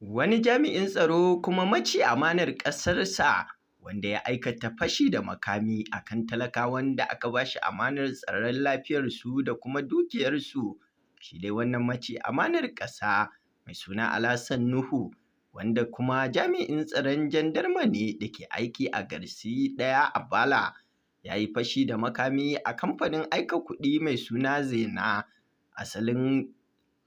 Wani jami'in tsaro kuma maci amanar ƙasarsa wanda ya aikata fashi da makami a kan talakawan da aka ba shi amanar tsaron lafiyarsu da kuma dukiyarsu. Shi dai wannan maci amanar ƙasa mai suna Alhassan Nuhu, wanda kuma jami'in tsaron jandarma ne da ke aiki a Garsi ɗaya a Bala, ya yi fashi da makami a kamfanin aika kuɗi mai suna Zena. Asalin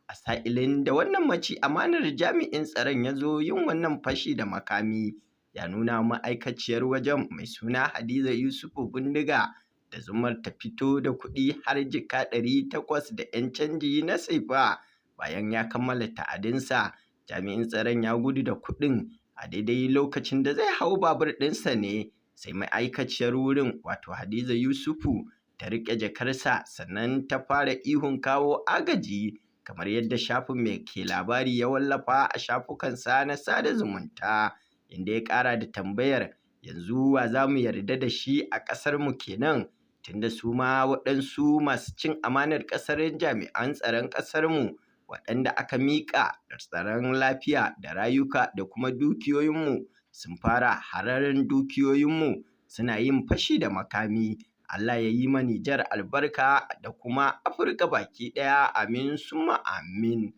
a sa'ilin da wannan maci amanar jami'in tsaron ya zo yin wannan fashi da makami, ya nuna ma'aikaciyar wajen mai suna Hadiza Yusufu bindiga da zummar ta fito da kuɗi har jaka 800 da 'yan canji na sefa. Bayan ya kammala ta'adinsa, jami'in tsaron ya gudu da kuɗin. A daidai lokacin da zai hau babur ɗinsa ne sai ma'aikaciyar wurin, wato Hadiza Yusufu, ta riƙe jakarsa sannan ta fara ihun kawo agaji, kamar yadda shafin Mai Ke Labari ya wallafa a shafukansa na sada zumunta, inda ya ƙara da tambayar: yanzu wa za mu yarda da shi a ƙasarmu kenan, tunda su ma waɗansu masu cin amanar ƙasar jami'an tsaron ƙasarmu waɗanda aka miƙa tsaron lafiya da rayuka da kuma dukiyoyinmu sun fara hararar dukiyoyinmu suna yin fashi da makami. Allah ya yi ma Nijar albarka da kuma Afirka baki ɗaya, amin summa amin.